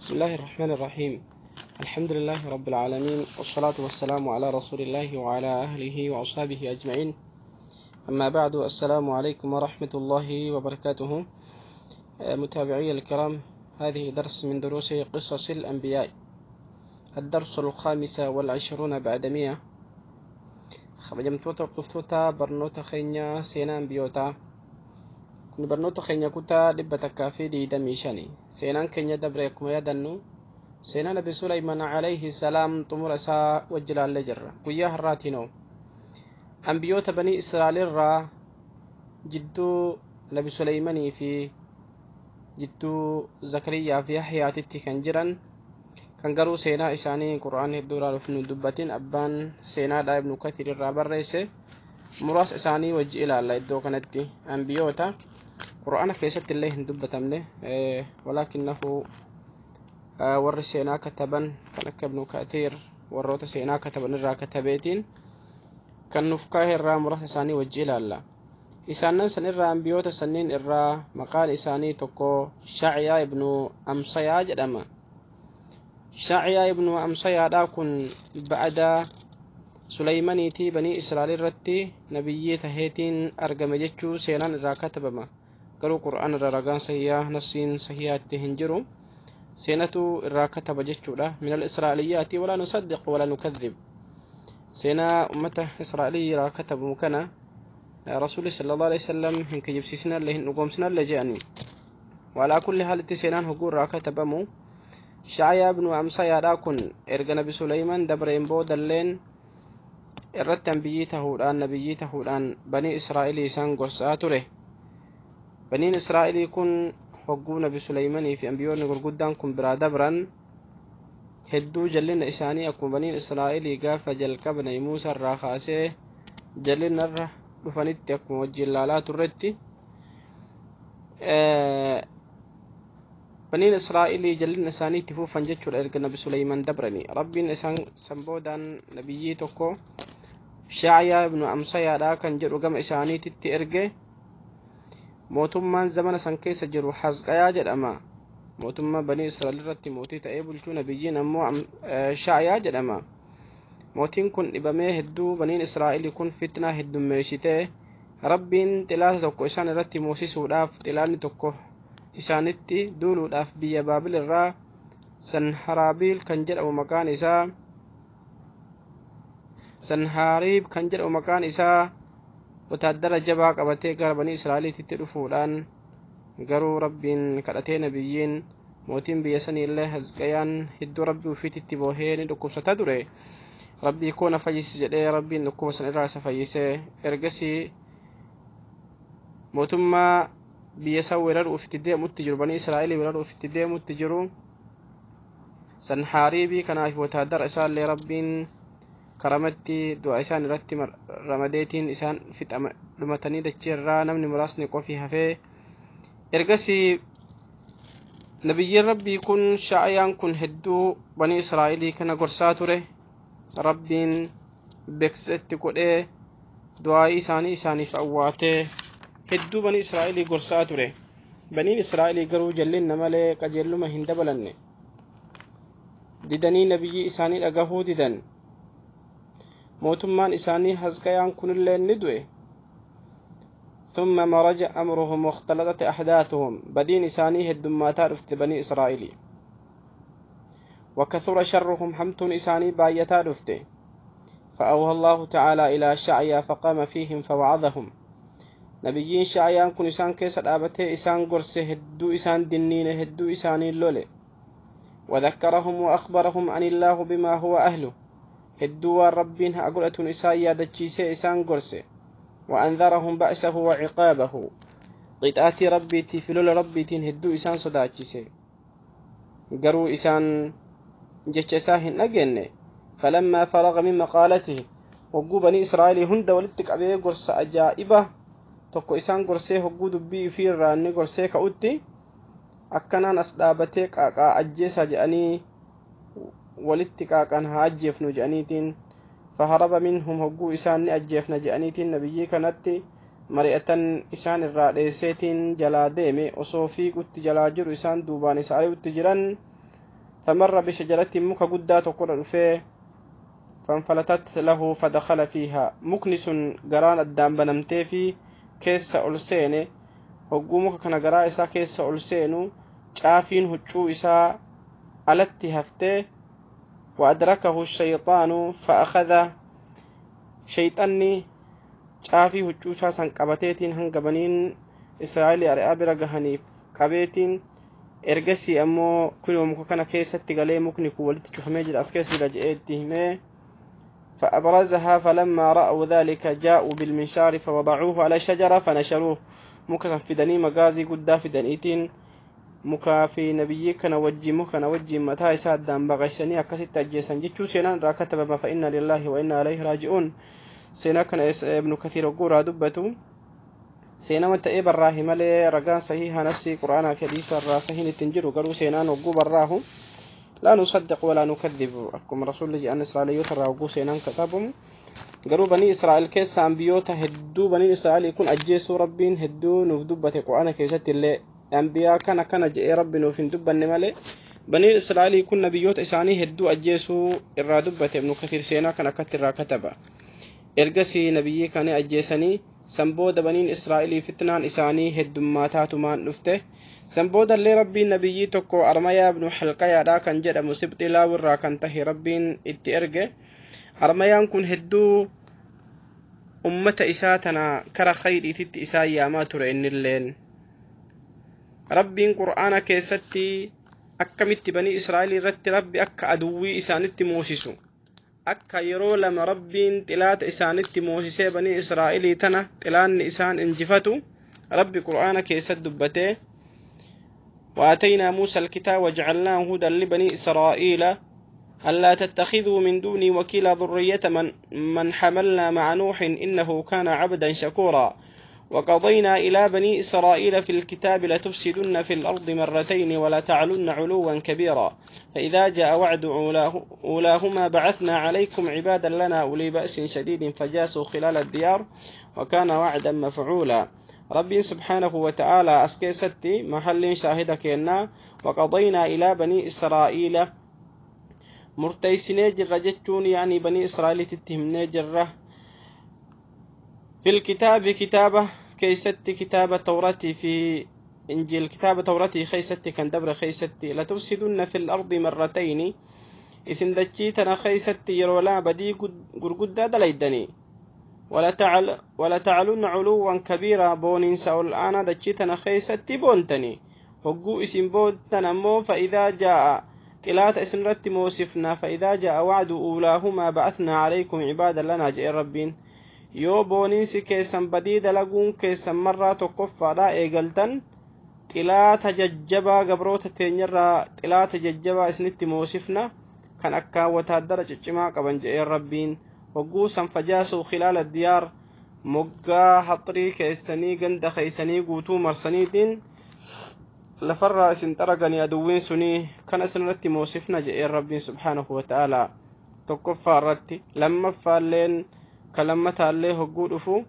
بسم الله الرحمن الرحيم. الحمد لله رب العالمين، والصلاة والسلام على رسول الله وعلى أهله وأصحابه أجمعين. أما بعد، السلام عليكم ورحمة الله وبركاته. متابعي الكرام، هذه درس من دروس قصص الأنبياء، الدرس 125. Kabajamtoota hordoftoota barnoota keenya seenaa ambiyootaa, kun barnoota keenya kutaa 125. Seenaan keenya dabre akkuma yaadannu seenaa Nabi Sulayman alayhi salaam xumura isaa wajji ilaallee jirra. Guyyaa har'aatiinoo ambiyoota banii Israa'el irraa jidduu Nabi Sulaymanii fi jidduu Zakariyaa fi Yahyaatitti kan jiran, kan garuu seenaa isaanii Qur'aan hedduu irraa dhufnu dubbatin, abbaan seenaadha Ibnu Kathir irraa barreesse, muraasa isaanii wajji ilaalla. Iddoo kanatti ambiyoota Qur'aana keessatti illee hin dubbatamne, walaakinnahu warri seenaa kataban kan akka Ibnu Kathir warroota seenaa kataban irraa katabeetiin kan nuuf kaa'e irraa muraasa isaanii wajji ilaalla. Isaanan san irraa, ambiyoota sanniin irraa, maqaan isaanii tokko Shaaciyaa Ibnu Amsayaa jedhama. Shaaciyaa Ibnu Amsayaadhaa kun ba'ada Sulaymaniitii banii Israa'el irratti nabiyyii taheetiin argame jechuu seenaan irraa katabama. Garuu Qur'aan irraa ragaan sahiyaa, nafsiin sahiyaatti hin jiru. Seenatu irraa kataba jechuudha. من الإسرائيليات ولا نصدق ولا نكذب. Seenaa ummata Israa'elii irraa katabamu kana Rasuulli صلى الله عليه وسلم hin kijibsiisinallee hin dhugoomsinallee jedhani. وعلى كل haalitti seenaan hoguu irraa katabamu, Shaayaa Ibnu Amsayaadhaa kun erga Nabi Suleyman dabreen boodalleen irratti ambiyyii tahuudhaan, nabiyyii tahuudhaan banii Israa'elii isaan gorsaa ture. Baniin Israa'elii kun hogguu Nabi Sulaymanii fi ambiyoonni gurguddaan kun biraa dabran hedduu jallina isaanii, akkuma baniin Israa'elii gaafa jalqaba Nabi Muusaa irraa kaasee jallina irra dhufanitti, akkuma wajjin laalaa turretti, baniin Israa'elii jallina isaanii itti fuufan jechuudha. Erga Nabi Suleyman dabrani, Rabbiin isaan san boodaan nabiyyii tokko Shaayaa Ibnu Amsayaadhaa kan jedhu gama isaaniititti erge. Mootummaan zamana san keessa jiru Hazqayaa jedhama. Mootummaa banii Israa'el irratti mootii ta'ee bulchuu nabiyyiin ammoo Shaayaa jedhama. Mootiin kun dhibamee hedduu baniin Israa'elii kun fitnaa heddummeessitee, Rabbiin xilaata tokko isaan irratti moosisuudhaaf, xilaanni tokko isaanitti duuluudhaaf, biyya Baabil irraa Sanharaabiil kan jedhamu maqaan isaa, Sanhaariib kan jedhamu maqaan isaa, wotaaddara jabaa qabatee gara banii Israa'eliititti dhufuudhaan, garuu Rabbiin kadhatee nabiyyiin, mootiin biyya sanii illee Hazqayaan hedduu Rabbii ufiititti boohee ni dhukkubsataa ture. Rabbii koo na fayyisi jedhee, Rabbiin dhukkuba san irraa isa fayyisee, ergasii mootummaa biyya san weeraruuf itti deemutti jiru, banii Israa'elii weeraruuf itti deemutti jiru Sanhaariibii kanaaf wotaaddara isaallee Rabbiin karamatti du'a isaan irratti ramadeetiin isaan fixama, dhumatanii dachii irraa namni muraasni qofii hafee. Ergasii nabiyyiin Rabbii kun Sha'ayaan kun hedduu banii Israa'elii kana gorsaa ture. Rabbiin beeksisa itti godhee, du'aayii isaanii isaaniif awwaatee, hedduu banii Israa'elii gorsaa ture. Baniin Israa'elii garuu jallinna malee qajeelluma hin dabalanne. Didanii nabiyyii isaanii dhagahuu didan. Mootummaan isaanii Hazqayaan kunillee ni du'e. ثم مرج أمرهم واختلطت أحداثهم. بدين إساني هدماتا رفت بني إسرائيل، وكثر شرهم، حمتون إساني بايتا رفت. فأوهى الله تعالى إلى شعيا فقام فيهم فوعظهم. نبيين شعيان كن إسان كيس الآبته إسان قرس، هدو إسان دنين، هدو إساني اللولي. وذكرهم وأخبرهم عن الله بما هو أهله. هدو ربين أقولة إسان يادتشيسي إسان قرسه. وأنذرهم بأسه وعقابه. قطعتي ربيتي فلول ربيتين هدو إسان صداتشيسي. قروا إسان جتشساهن أجن. فلما فرغ من مقالته، وقو بني إسرائيل هند ولتك أبي قرص أجائبة tokko isaan gorsee, hogguu dubbii ifii irraa inni gorsee ka'utti, akkanaan as dhaabatee qaaqaa ajjeesa jedhanii walitti qaaqan. Haa ajjeefnu jedhaniitiin. فهرب منهم. Hogguu isaan ni ajjeefna jedhaniitiin nabiyyii kanatti mari'atan, isaan irraa dheesseetiin jalaa deeme. Osoo fiigutti jalaa jiru isaan duubaan isa ari'utti jiran. فمر بشجرة muka guddaa tokko dhufee فانفلتت له فدخل فيها mukni sun garaan addaan banamtee fi keessa ol seene hogguu muka kana garaa isaa keessa ol seenu caafiin huccuu isaa alatti haftee وأدركه الشيطان فأخذ شيطاني caafii huccuu isaa san qabateetiin hanga baniin Israa'el ari'aa bira gahaniif qabeetiin ergasii ammoo kunoo muka kana keessatti galee mukni kun walitti cufamee jira as keessa jira jedhee itti himee فأبرزها فلما رأوا ذلك جاءوا بالمنشار فوضعوه على شجرة فنشروه muka fidanii magaazii guddaa fidaniitiin mukaa fi nabiyyii kana wajjin muka kana wajjin mataa isaa addaan baqaysanii akkasitti ajjeesan jechuu seenaan irraa katabama فإنا لله وإنا إليه راجعون seenaa kana ibnu kathiir hogguu irraa dubbatu seenama ta'ee barraahi malee ragaan sahiha nasii qur'aanaa fi hadiisa irraa sahiin ittiin jiru garuu seenaan hogguu barraahu laa nusaddiq walaa nukaddibu akkuma rasuulli jedhan israa'eliyoota irraa hogguu seenaan katabamu garuu banii israa'el keessa ambiyoota hedduu baniin israa'elii kun ajjeesuu rabbiin hedduu nuuf dubbate qur'aana keessatti illee ambiyaa kana kana je'ee rabbi nuuf hin dubbanne malee baniin israa'elii kun nabiyyoota isaanii hedduu ajjeesuu irraa dubbate ibnu kathiir seenaa kan akkatti irraa kataba ergasii nabiyyii kana ajjeesanii san booda baniin israa'elii fitnaan isaanii heddummaataatumaan dhufte san boodallee rabbiin nabiyyii tokko armayaa ibnu halqayaadhaa kan jedhamu sibxi laawirraa kan tahe rabbiin itti erge armayaan kun hedduu ummata isaa tana kara khayriititti isaan yaamaa ture innilleen rabbiin qur'aana keessatti akkamitti banii israa'elii irratti rabbi akka aduwwii isaanitti moosisu akka yeroo lama rabbiin xilaata isaanitti moosisee banii israa'elii tana xilaanni isaan injifatu rabbi qur'aana keessatti dubbatee وآتينا موسى الكتاب وجعلناه هدى لبني إسرائيل ألا تتخذوا من دوني وكيلا ذرية من حملنا مع نوح إنه كان عبدا شكورا وقضينا إلى بني إسرائيل في الكتاب لتفسدن في الأرض مرتين ولا تعلن علوا كبيرا فإذا جاء وعد أولاهما بعثنا عليكم عبادا لنا أولي بأس شديد فجاسوا خلال الديار وكان وعدا مفعولا ربي سبحانه وتعالى أسكيستي محل شاهدك إنا وقضينا إلى بني إسرائيل murteessinee jirra jechuun yaani banii israa'elitti himnee jirra fil kitaabi kitaaba keessatti kitaaba tawratii fi injiil kitaaba tawratii keessatti kan dabre keessatti latufsidunna fil ardi marratayni isin dachii tana keessatti yeroo lama badii gurguddaa dalaydanii ولتعلن علوا كبيرا بونينسا الآن dachii tana keessatti boontanii hogguu isin boontan ammoo فإذا جاء xilaata isinirratti moosifna فإذا جاء وعد أولاهما بعثنا عليكم عبادا لنا jedhe rabbiin yoo booniinsi keessan badii dalaguun keessan marraa tokkoffaadha eegaltan xilaata jajjabaa gabroota teenyarraa xilaata jajjabaa isinitti moosifna kan akka wataaddara ciccimaa qaban jedheen rabbiin hogguu san fajaasuu khilaala diyaar moggaa haxrii keessanii ganda keessanii guutuu marsaniitiin lafarraa isin xaraganii aduwwiin sunii kana isinirratti moosifna jedheen rabbiin subhaanahu wata'aalaa tokkoffaa irratti lammaffaalleen ka lammataallee hogguu dhufu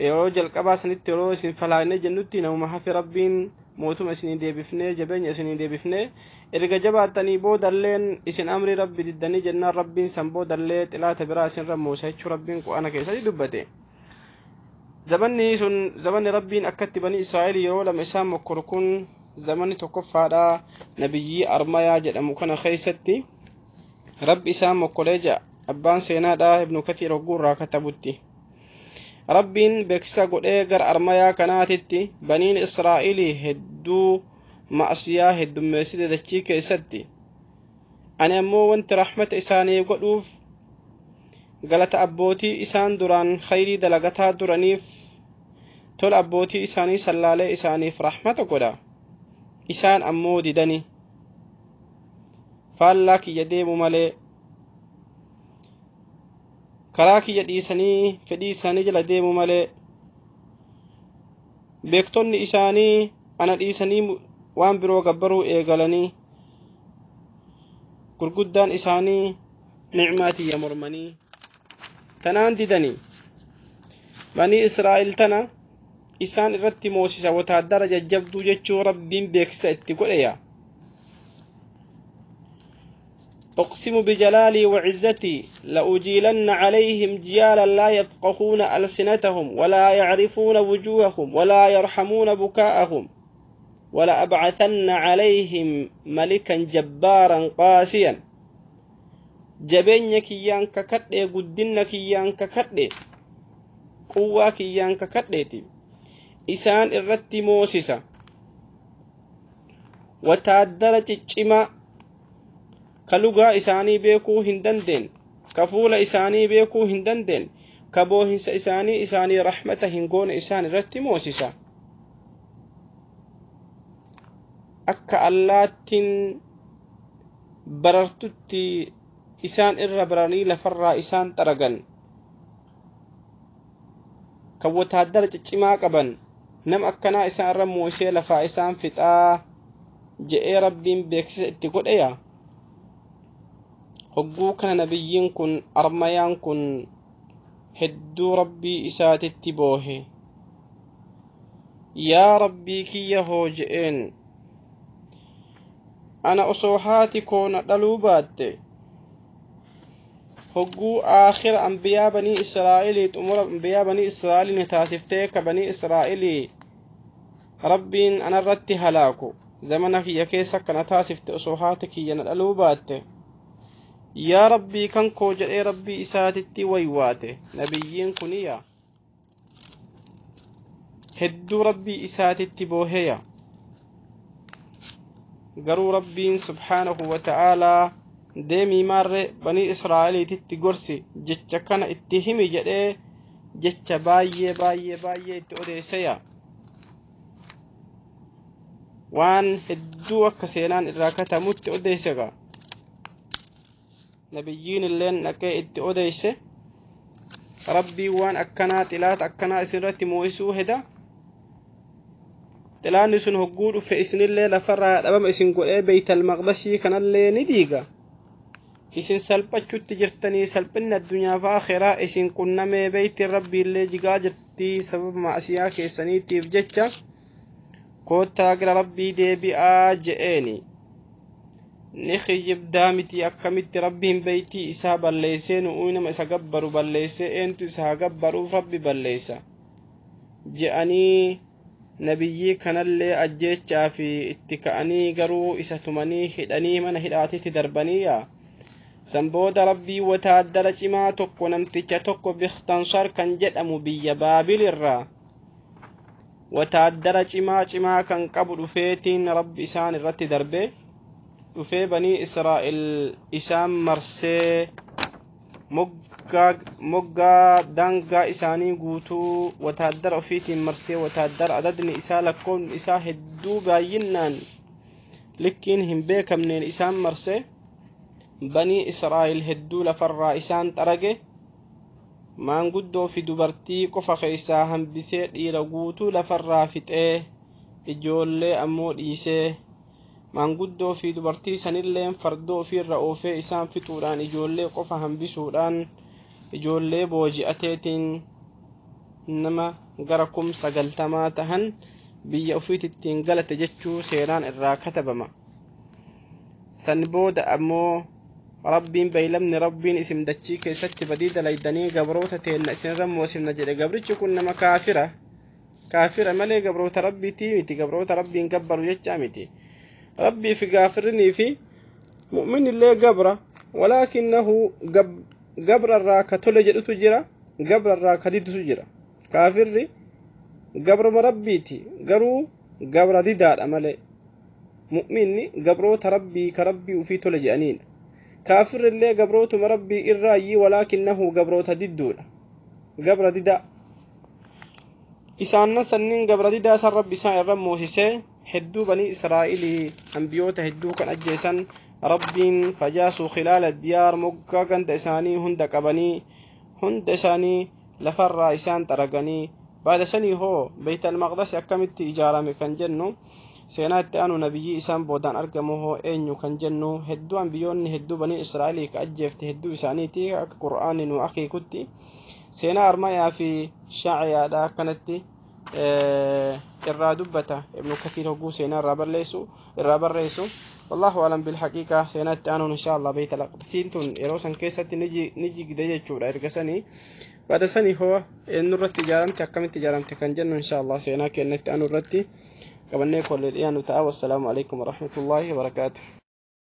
yeroo jalqabaa sanitti yeroo isin falaanee jennutti namuma hafe rabbiin mootuma isinii deebifnee jabeenya isinii deebifnee erga jabaattanii boodalleen isin amrii rabbi diddanii jennaan rabbiin san boodallee xilaata biraa isinirra moosa jechuu rabbiin qur'aana keessatti dubbate zamanni sun zamanni rabbiin akkatti banii israa'el yeroo lama isaan mokkoru kun zamanni tokkoffaadha nabiyyii armayaa jedhamu kana keessatti rabbi isaan mokkolee jedha abbaan seenaadha ibnu kathiir hogguu irraa katabutti rabbiin beeksisa godhee gara armayaa kanaatitti baniin israa'elii hedduu ma'asiyaa heddummeessite dachii keessatti ani ammoo wanti rahmata isaanii godhuuf galata abbootii isaan duraan khayrii dalagataa duraniif tola abbootii isaanii sallaalee isaaniif rahmata godha isaan ammoo didani faallaa kiyya deemu malee karaa kiyya dhiisanii fedhii isaanii jala deemu malee beektonni isaanii ana dhiisanii waan biroo gabbaruu eegalanii gurguddaan isaanii nicmaa tiyya mormanii tanaan didanii banii israa'el tana isaan irratti moosisa wotaaddara jajjabduu jechuu rabbiin beeksisa itti godheya. أقسم بجلالي وعزتي لأجيلن عليهم جيالا لا يفقهون ألسنتهم ولا يعرفون وجوههم ولا يرحمون بكاءهم ولأبعثن عليهم ملكا جبارا قاسيا. jabeenya kiyyaan kakadhe, guddinna kiyyaan kakadhe, quwwaa kiyyaan kakadheeti isaan irratti moosisa. Wataaddara ciccimaa ka lugaa isaanii beekuu hin dandeen, ka fuula isaanii beekuu hin dandeen, ka boohinsa isaanii isaanii rahmata hin goone isaan irratti moosisa. Akka allaattiin barartutti isaan irra baranii lafarraa isaan xaragan, kan wataaddara ciccimaa qaban nama akkanaa isaan irra moosee lafaa isaan fixaa je'ee Rabbiin beeksisa itti godheya. Hogguu kana nabiyyiin kun Armayaan kun hedduu Rabbii isaatitti boohe. Yaa Rabbii kiyya hoo je'een, ana osoo haati koo na dhaluu baatte hogguu aakhira ambiyaa banii Israa'elii xumura ambiyaa banii Israa'elii na taasiftee ka banii Israa'elii Rabbiin anarratti halaaku zamana kiyya keessa akkana taasifte osoo haati kiyya na dhaluu baatte, yaa Rabbii kan koo jedhee Rabbii isaatitti waywaate. Nabiyyiin kuniya hedduu Rabbii isaatitti booheya. Garuu Rabbiin subhaanahu wa ta'aalaa deemii maarree banii Israa'eliititti gorsi, jecha kana itti himi jedhee jecha baay'ee baay'ee baay'ee itti odeesseya. Waan hedduu akka seenaan irraa katamutti odeessega. Nabiyyiin illeen dhaqee itti odeesse. Rabbii waan akkanaa xilaata akkanaa isinirratti mo'isuu heda. Xilaanni sun hogguu dhufe isinillee lafarraa dhabama isin godhee Beeytal Maqdasii kanallee ni diiga. Isin salphachutti jirtanii salphinni addunyaa fi akhiraa isin qunnamee beeytiin Rabbiillee jigaa jirtii sababa ma'asiyaa keessaniitiif jecha koottaa gara Rabbii deebi'aa je'eeni. Ni kijibdaa miti, akkamitti Rabbiin beeytii isaa balleessee nu'uu nama isa gabbaru balleessee eentu isa haa gabbaruuf Rabbi balleessa je'anii nabiyyii kanallee ajjeechaa fi itti ka'anii garuu isa tumanii hidhanii mana hidhaatitti darbanii yaa. San booda Rabbii wataaddara cimaa tokko namticha tokko Bikhtansar kan jedhamu biyya Baabil irraa wataaddara cimaa cimaa kan qabu dhufeetiin Rabbi isaan irratti darbe dhufee banii Israa'el isaan marsee moggaa daangaa isaanii guutuu wataaddara ofiitiin marsee wataaddara adadni isaa lakkoofni isaa hedduu baay'inaan likkiin hin beekamneen isaan marsee banii Israa'el hedduu lafarraa isaan xarage. Maanguddoo fi dubartii qofa keessaa hambisee dhiira guutuu lafarraa fixee ijoollee ammoo dhiisee maanguddoo fi dubartii sanilleen fardoo ofiirra oofee isaan fixuudhaan ijoollee qofa hambisuudhaan ijoollee booji'ateetiin nama gara 90,000 tahan biyya ofiitittiin galate jechuu seenaan irraa katabama. San booda ammoo Rabbiin beeylamni Rabbiin isin dachii keessatti badii dalaydanii gabroota teenna isinirra moosifna jedhe. Gabrichi kun nama kaafira, kaafira malee gabroota Rabbiitii miti, gabroota Rabbiin gabbaru jechaa miti. Rabbii fi gaafirrinii fi mu'minillee gabra, walaakinnahu gabra irraa ka tole jedhutu jira, gabra irraa ka didutu jira. Kaafirri gabruma Rabbiiti, garuu gabra didaadha malee. Mu'minni gabroota Rabbii ka Rabbii ufii tole jedhaniidha. Kaafirrillee gabrootuma Rabbii irraayyii, walaakinnahu gabroota didduudha, gabra didaa. Isaannan sanniin gabra didaa san Rabbi isaan irra moosisee hedduu banii Israa'ilii ambiyoota hedduu kan ajjeesan Rabbiin fajaasuu khilaala diyaar moggaa ganda isaanii hunda qabanii hunda isaanii lafarraa isaan xaraganii. Baada sanii hoo Beeytal Maqdas akkamitti ijaarame kan jennu seenaa itti aanu nabiyyii isaan boodaan argamu hoo eenyu kan jennu hedduu ambiyoonni hedduu banii Israa'ilii ka ajjeefte hedduu isaaniiti akka Qur'aanni nu akeekutti seenaa Armayaa fi Shaaciyaadha akkanatti irraa dubbata Ibnu Kathiir hogguu seenaa irraa barreessu. Wallahu alam bilhaqiiqa. Seenaa itti aanuun insha Allah Beeytal Aqdisiin tun yeroo san keessatti ni jigde jechuudha. Erga sanii baada sanii hoo eenyurratti ijaaramte, akkamitti ijaaramte kan jennu insha Allah seenaa keenya itti aanu irratti qabannee kollee dhiyaannu ta'a. Wassalaamu alaikum warahmatullaahi wabarakaatuh.